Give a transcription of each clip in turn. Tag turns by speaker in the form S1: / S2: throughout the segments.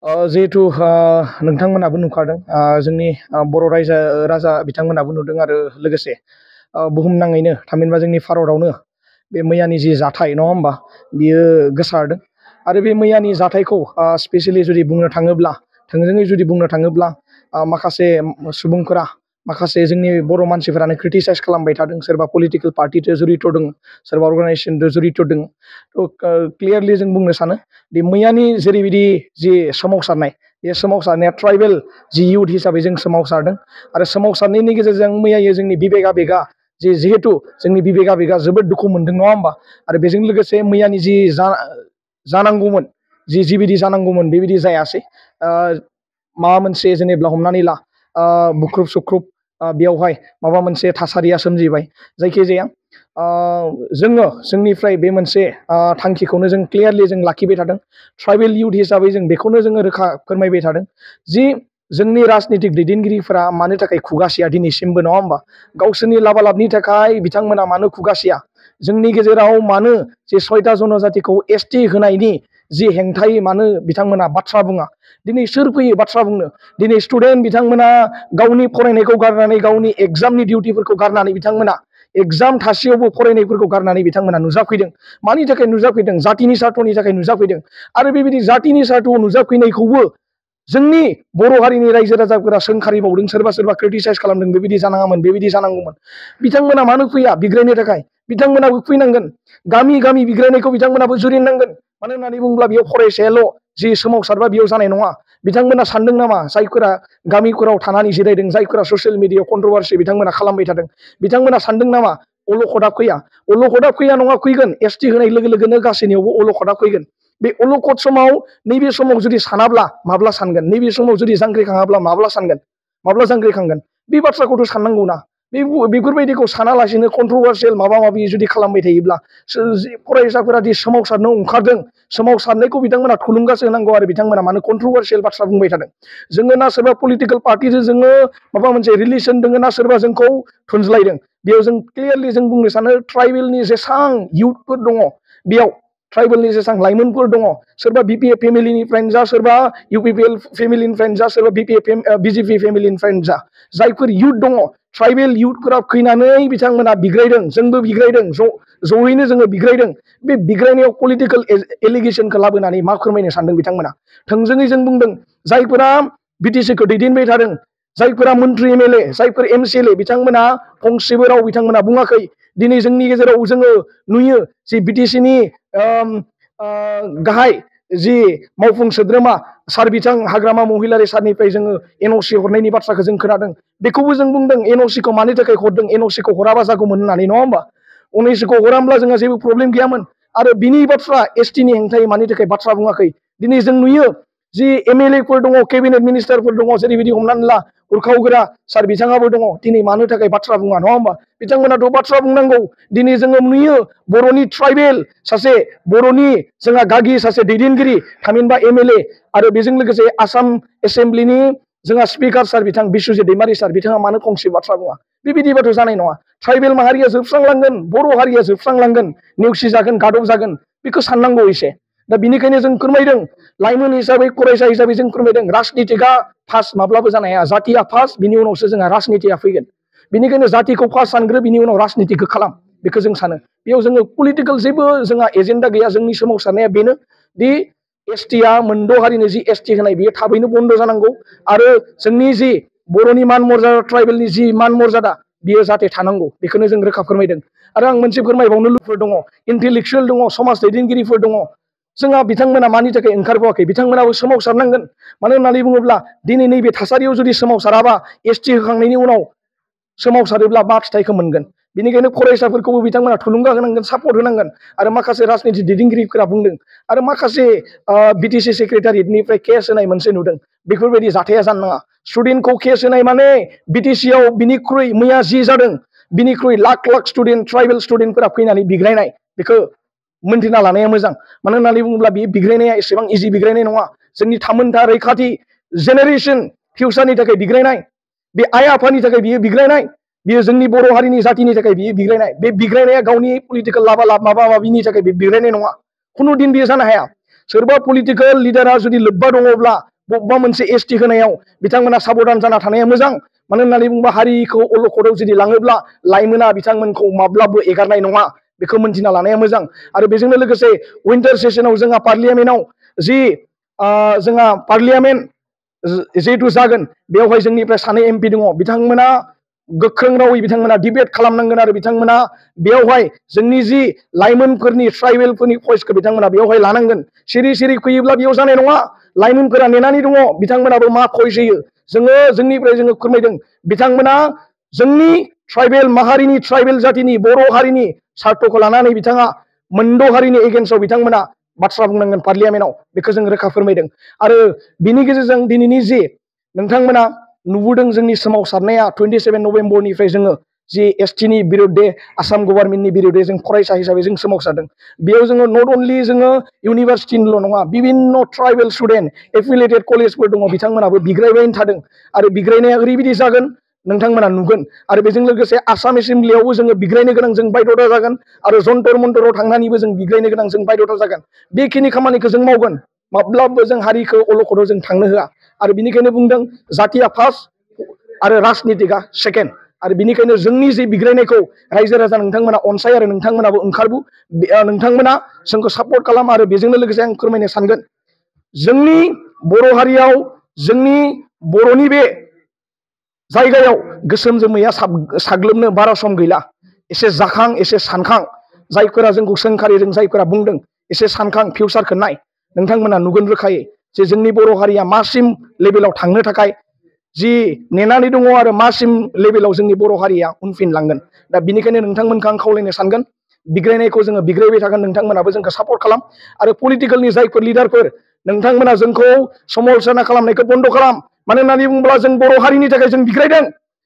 S1: जिहेथु नोंथांमोनाबो नुखादों जोंनि बर' राजा बिथांमोनाबो नुदों आरो लोगोसे बुहुमनाङैनो थामहिनबा जोंनि भारतआवनो बे मैयानि जि जाथाय नङा होमबा बियो गोसारदों आरो बे मैयानि जाथायखौ स्पेसियेलि जुदि बुंनो थाङोब्ला थोंजोङै जुदि बुंनो थाङोब्ला माखासे सुबुंफोरा माखासे जोंनि बर' मानसिफोरानो क्रिटिसाइज खालामबाय थादों सोरबा पलिटिकेल पार्टिजों जड़ित दङ सोरबा अर्गानाइजेसनजों जड़ित दङ क्लियारलि जों बुंनो सानो दि मैयानि जेरैबायदि जि सोमावसारनाय बे सोमावसारनाया ट्राइबेल जि इयुथ हिसाबै जों सोमावसारदों आरो सोमावसारनायनि गेजेरजों मैयायो जोंनि बिबेक आबेगा जिहेतु जोंनि बिबेक आबेगा जोबोद दुखु मोनदों नङा होमबा आरो बेजों लोगोसे मैयानि जि जानांगौमोन जिबायदि जानांगौमोन बेबायदि जायासै माबा मोनसे जेनेब्ला हमनानै ला बुख्रुब सुख्रुब बेयावहाय माबा मोनसे थासारिया सोमजिबाय जायखिजाया जोङो जोंनिफ्राय बे मोनसे थांखिखौनो जों क्लियारलि जों लाखिबाय थादों ट्राइबेल इयुथ हिसाबै जों बेखौनो जोङो रोखा फोरमायबाय थादों जि जोंनि राजनितिक दैदेनगिरिफोरा मानो थाखाय खुगासिया दिनैसिमबो नङा होमबा गावसोरनि लाबालाबनि थाखाय बिथांमोना मानो खुगासिया जोंनि गेजेराव मानो जे 6टा जनजातिखौ एसटि होनायनि जि हेंथायै मानो बिथांमोना बाथ्रा बुङा दिनै सोर फैयो बाथ्रा बुंनो दिनै स्टुडेन्ट बिथांमोना गावनि फरायनायखौ गारनानै गावनि एग्जामनि डिउटिफोरखौ गारनानै बिथांमोना एग्जाम थासेयावबो फरायनायफोरखौ गारनानै बिथांमोना नुजाफैदों मानि थाखाय नुजाफैदों जातिनि सार्थनि थाखाय नुजाफैदों आरो बेबायदि जातिनि सार्थआव नुजाफैनायखौबो जोंनि बर' हारिनि रायजो राजाफोरा सोंखारिबावदों सोरबा सोरबा क्रिटिसाइज खालामदों बेबायदि जानाङामोन बेबायदि जानांगौमोन बिथांमोना मानो फैया बिग्रायनो थाखाय बिथांमोनाबो फैनांगोन गामि गामि बिग्रायनायखौ बिथांमोनाबो जुरिनांगोन मानो होननानै बुङोब्ला बेयाव फरायसायाल' जि सोमावसारबा बेयाव जानाय नङा बिथांमोना सानदों नामा जायफोरा गामिफोराव थानानै जिरायदों जायफोरा ससियेल मिडियायाव कन्ट्रभारसि बिथांमोना खालामबाय थादों बिथांमोना सानदों नामा अलखदा फैया नङा फैगोन एसटि होनाय लोगो लोगोनो गासैनियावबो अलखदा फैगोन बे अलखद समाव नैबे समाव जुदि सानाब्ला माब्ला सानगोन नैबे समाव जुदि जांख्रिखाङाब्ला माब्ला जांख्रिखांगोन बे बाथ्राखौथ' साननांगौ ना बेफोरबायदिखौ सानालासिनो कन्ट्रभार्सियेल माबा माबि जुदि खालामबाय थायोब्ला फरायसाफोरा दि सोमावसारनो ओंखारदों सोमावसारनायखौ बिथांमोना थुलुंगासो होनांगौ आरो बिथांमोना मानो कन्ट्रभार्सियेल बाथ्रा बुंबाय थादों जोङो ना सोरबा पलिटिकेल पार्टिजों जोङो माबा मोनसे रिलेसन दङ ना सोरबा जोंखौ थुनज्लायदों बेयाव जों क्लियारलि जों बुंनो सानो ट्राइबेलनि जेसां इयुथफोर दङ बेयाव ट्राइबेलनि जेसां लाइमोनफोर दङ सोरबा बिपिएफ फेमिलिनिफ्रायनो जा सोरबा इउपिपिएल फेमिलिनिफ्रायनो जा सोरबा बिजेपि फेमिलिनिफ्रायनो जा जायफोर इयुथ दङ ट्राइबेल इयुथफोरा फैनानै बिथांमोना बिग्रायदों जोंबो बिग्रायदों जयैनो जोङो बिग्रायदों बे बिग्रायनायाव पलिटिकेल एलिगेसनखौ लाबोनानै मा फोरमायनो सानदों बिथांमोना थोंजोङै जों बुंदों जायफोरा बिटिसिखौ दैदेनबाय थादों जायफोरा मन्त्रि एमएलए जायफोर एमसिएलए बिथांमोना फंसेबो राव बिथांमोना बुङाखै दिनै जोंनि गेजेराव जोङो नुयो जि बिटिसिनि गाहाय जि मावफुं सोद्रोमा सार बिथां हाग्रामा महिलारि सारनिफ्राय जोङो एनअसि हरनायनि बाथ्राखौ जों खोनादों बेखौबो जों बुंदों एनअसिखौ मानि थाखाय हरदों एनअसिखौ हराबा जागौमोन होननानै नङा होमबा एनअसिखौ हरामब्ला जोंहा जेबो प्रब्लेम गैयामोन आरो बिनि बाथ्रा एसटिनि हेंथायै मानि थाखाय बाथ्रा बुङाखै दिनै जों नुयो जि एमएलएफोर दङ केबिनेट मिनिस्टारफोर दङ जेरैबायदि हमनानै ला उरखावग्रा सार बिथाङाबो दङ दिनै मानो थाखाय बाथ्रा बुङा नङा होमबा बिथांमोनाथ' बाथ्रा बुंनांगौ दिनै जोङो नुयो बर'नि ट्राइबेल सासे बर'नि जोंहा गागि सासे दैदेनगिरि थामहिनबा एमएलए आरो बेजों लोगोसे आसाम एसेम्ब्लिनि जोंहा स्पिकार सार बिथां बिस्वजित दैमारि सार बिथाङा मानो फंसे बाथ्रा बुङा बेबायदिबाथ' जानाय नङा ट्राइबेल माहारिया जोबस्रांलांगोन बर' हारिया जोबस्रांलांगोन नेवसिजागोन गादबजागोन बेखौ साननांगौ एसे दा बिनिखायनो जों फोरमायदों लाइमोन हिसाबै फरायसा हिसाबै जों फोरमायदों राजनितिकआ फार्स्ट माब्लाबो जानो हाया जातिया फार्स्ट बिनि उनावसो जोंहा राजनितिया फैगोन बिनिखायनो जातिखौ फार्स्ट सानग्रो बिनि उनाव राजनितिखौ खालाम बेखौ जों सानो बेयाव जोङो पलिटिकेल जेबो जोंहा एजेन्डा गैया जोंनि सोमावसारनाया बेनो दि एसटिआ मोनद' हारिनो जि एसटि होनाय बेयो थाबैनो बन्द' जानांगौ आरो जोंनि जि बर'नि मान मर्यादा ट्राइबेलनि जि मान मर्यादा बियो जाहाथे थानांगौ बेखौनो जों रोखा फोरमायदों आरो आं मोनसे फोरमायबावनो लुबैदों दङ इन्टेलेक्सुयेल दङ समाज दैदेनगिरिफोर दङ जोंहा बिथांमोना मानि थाखाय ओंखारबोआखै बिथांमोनाबो सोमावसारनांगोन मानो होननानै बुङोब्ला दिनै नैबे थासारियाव जुदि सोमावसाराबा एसटि होखांनायनि उनाव सोमावसारोब्ला मा फिथाइखौ मोनगोन बेनिखायनो फरायसाफोरखौबो बिथांमोना थुलुंगा होनांगोन सापर्ट होनांगोन आरो माखासे राजनिति दैदेनगिरिफोरा बुंदों आरो माखासे बिटिसि सेक्रेटारियेटनिफ्राय केस होनाय मोनसे नुदों बेफोरबायदि जाथाया जानो नाङा स्टुडेन्टखौ केस होनाय माने बिटिसिआव बिनिख्रुइ मैया जि जादों बिनिख्रुइ लाख लाख स्टुडेन्ट ट्राइबेल स्टुडेन्टफोरा फैनानै बिग्रायनाय बेखौ मोनथिना लानाया मोजां मानो होननानै बुङोब्ला बे बिग्रायनाया एसेबां इजि बिग्रायनाय नङा जोंनि थामोनथा रैखाथि जेनेरेसन फिउचारनि थाखाय बिग्रायनाय बे आइ आफानि थाखाय बियो बिग्रायनाय बियो जोंनि बर' हारिनि जातिनि थाखाय बियो बिग्रायनाय बे बिग्रायनाया गावनि पलिटिकेल लाबा माबा माबिनि थाखाय बे बिग्रायनाय नङा खुनु दिन बियो जानो हाया सोरबा पलिटिकेल लिडारा जुदि लोब्बा दङब्ला बबेबा मोनसे एसटि होनायाव बिथांमोना साबधान जाना थानाया मोजां। मानो होननानै बुङोबा हारिखौ अलखदाव जुदि लाङोब्ला लाइमोना बिथांमोनखौ माब्लाबो एगारनाय नङा, बेखौ मोनथिना लानाया मोजां। आरो बेजोंनो लोगोसे विन्टार सेसनाव जोंहा पार्लियामेन्टआव जि जोंहा पार्लियामेन्ट जिहेतु जागोन, बेवहाय जोंनिफ्राय सानै एमपि दङ। बिथांमोना गोख्रों रावै बिथांमोना डिबेट खालामनांगोन आरो बिथांमोना बेवहाय जोंनि जि लाइमोनफोरनि ट्राइबेलफोरनि भइसखौ बिथांमोना बेवहाय लानांगोन। सिरि सिरि फैयोब्ला बेयाव जानाय नङा। लाइमोनफोरा नेनानै दङ बिथांमोनाबो मा भइस होयो। जोंनिफ्राय जोङो फोरमायदों बिथांमोना जोंनि ट्राइबेल माहारिनि ट्राइबेल जातिनि बर' हारिनि सार्थखौ लानानै बिथाङा मोनद' हारिनि एगेन्स्टआव बिथांमोना बाथ्रा बुंनांगोन पार्लियामेन्टआव, बेखौ जों रोखा फोरमायदों। आरो बिनि गेजेरजों दिनैनि जि नोंथांमोना नुबोदों जोंनि सोमावसारनाया 27 नभेम्बरनिफ्राय जोङो जि एसटिनि बिरुद्धे आसाम गभर्नमेन्टनि बिरुद्धे जों फरायसा हिसाबै जों सोमावसारदों। बेयाव जोङो नट अनलि जोङो इउनिभार्सिटिनिल' नङा, बिभिन्न ट्राइबेल स्टुडेन्ट एफिलिएटेड कलेजफोर दङ, बिथांमोनाबो बिग्रायबायनो थादों। आरो बिग्रायनाया ओरैबायदि जागोन नोंथांमोना नुगोन। आरो बेजों लोगोसे आसाम एसेम्ब्लियावबो जोङो बिग्रायनो गोनां जों बायध'था जागोन। आरो जन्तर मन्तराव थांनानैबो जों बिग्रायनो गोनां जों बायध'था जागोन। बेखिनि खामानिखौ जों मावगोन। माब्लाबो जों हारिखौ अलखदाव जों थांनो होआ। आरो बिनिखायनो बुंदों जातिया फार्स्ट आरो राजनितिकआ सेकेन्ड। आरो बिनिखायनो जोंनि जि बिग्रायनायखौ रायजो राजा नोंथांमोना अनसाय आरो नोंथांमोनाबो ओंखारबो। नोंथांमोना जोंखौ सापर्ट खालाम। आरो बेजोंनो लोगोसे आं फोरमायनो सानगोन जोंनि बर' हारियाव जोंनि बर'नि बे जायगायाव गोसोम जोमैया साग्लोबनो बारा सम गैला। एसे जाखां एसे सानखां, जायफोरा जोंखौ सोंखारिदों, जायफोरा बुंदों एसे सानखां, फिउचारखौ नाय। नोंथांमोना नुगोन रोखायै जे जोंनि बर' हारिया मासिम लेभेलाव थांनो थाखाय जि नेनानै दङ आरो मासिम लेभेलाव जोंनि बर' हारिया उनफिनलांगोन। दा बिनिखायनो नोंथांमोनखौ आं खावलायनो सानगोन बिग्रायनायखौ जोङो बिग्रायबाय थागोन। नोंथांमोनाबो जोंखौ सापर्ट खालाम। आरो पलिटिकेलनि जायफोर लिडारफोर नोंथांमोना जोंखौ समालोचना खालामनायखौ बन्द' खालाम। मानो होननानै बुङोब्ला जों बर' हारिनि थाखाय जों बिग्रायदों,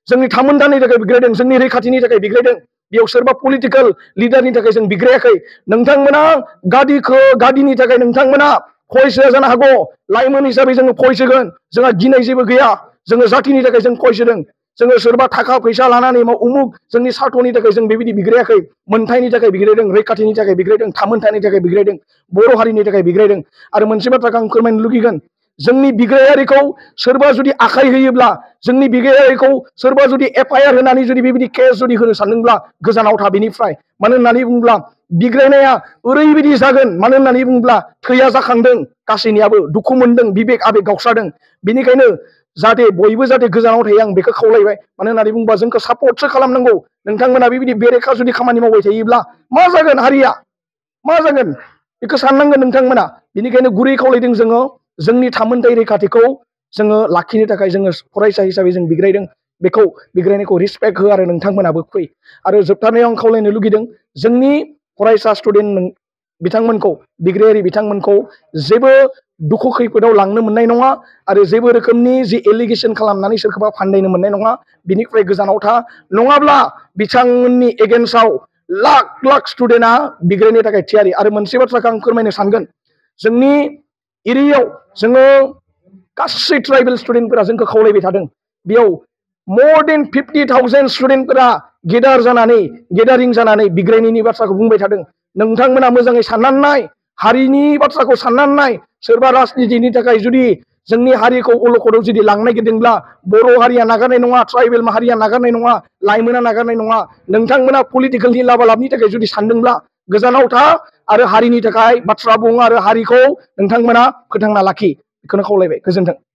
S1: जोंनि थामोनथानि थाखाय बिग्रायदों, जोंनि रैखाथिनि थाखाय बिग्रायदों। बेयाव सोरबा पलिटिकेल लिडारनि थाखाय जों बिग्रायाखै। नोंथांमोना गादिनि थाखाय नोंथांमोना भइस होआ जानो हागौ। लाइमोन हिसाबै जोङो भइस होगोन। जोंहा गिनाय जेबो गैया। जोङो जातिनि थाखाय जों भइस होदों। जोङो सोरबा थाखा फैसा लानानै उमुक जोंनि सार्थनि थाखाय जों बेबायदि बिग्रायाखै। मोन्थायनि थाखाय बिग्रायदों, रैखाथिनि थाखाय बिग्रायदों, थामोनथानि थाखाय बिग्रायदों, बर' हारिनि थाखाय बिग्रायदों। आरो मोनसे बाथ्राखौ आं फोरमायनो लुगैगोन, जोंनि बिग्रायारिखौ सोरबा जुदि आखाइ होयोब्ला, जोंनि बिग्रायारिखौ सोरबा जुदि एफआइआर होनानै जुदि बेबायदि केस जुदि होनो सानदोंब्ला गोजानाव था बेनिफ्राय। मानो होननानै बुङोब्ला बिग्रायनाया ओरैबायदि जागोन। मानो होननानै बुङोब्ला थैया जाखांदों, गासैनियाबो दुखु मोनदों, बिबेक आबेग गावस्रादों। बेनिखायनो जाहाथे बयबो जाहाथे गोजानाव थायो, आं बेखौ खावलायबाय। मानो होननानै बुङोबा जोंखौ सापर्टसो खालामनांगौ। नोंथांमोना बेबायदि बेरेखा जुदि खामानि मावबाय थायोब्ला मा जागोन हारिया, मा जागोन बेखौ साननांगोन नोंथांमोना। बेनिखायनो गुरै खावलायदों जोङो जोंनि थामोनथाय रैखाथिखौ जोङो लाखिनो थाखाय जोङो फरायसा हिसाबै जों बिग्रायदों। बेखौ बिग्रायनायखौ रिसपेक्ट हो आरो नोंथांमोनाबो फै। आरो जोबथारनायाव आं खावलायनो लुगैदों जोंनि फरायसा स्टुडेन्ट बिथांमोनखौ, बिग्रायारि बिथांमोनखौ जेबो दुखु खैफोदाव लांनो मोननाय नङा। आरो जेबो रोखोमनि जि एलिगेसन खालामनानै सोरखौबा फान्दायनो मोननाय नङा। बिनिफ्राय गोजानाव था। नङाब्ला बिथांमोननि एगेन्स्टआव लाख लाख स्टुडेन्टआ बिग्रायनो थाखाय थियारि। आरो मोनसे बाथ्राखौ आं फोरमायनो सानगोन, जोंनि एरियायाव जोङो गासै ट्राइबेल स्टुडेन्टफोरा जोंखौ खावलायबाय थादों। बेयाव more than 50,000 स्टुडेन्टफोरा गेदारिं जानानै बिग्रायनायनि बाथ्राखौ बुंबाय थादों। नोंथांमोना मोजाङै साननानै नाय, हारिनि बाथ्राखौ साननानै नाय। सोरबा राजनितिनि थाखाय जुदि जोंनि हारिखौ अलखदाव जुदि लांनो नागिरदोंब्ला बर' हारिया नागारनाय नङा, ट्राइबेल माहारिया नागारनाय नङा, लाइमोना नागारनाय नङा। नोंथांमोना पलिटिकेलनि लाबालाबनि थाखाय जुदि सानदोंब्ला गोजानाव था आरो हारिनि थाखाय बाथ्रा बुं आरो हारिखौ नोंथांमोना फोथांना लाखि। बेखौनो खावलायबाय। गोजोन्थों।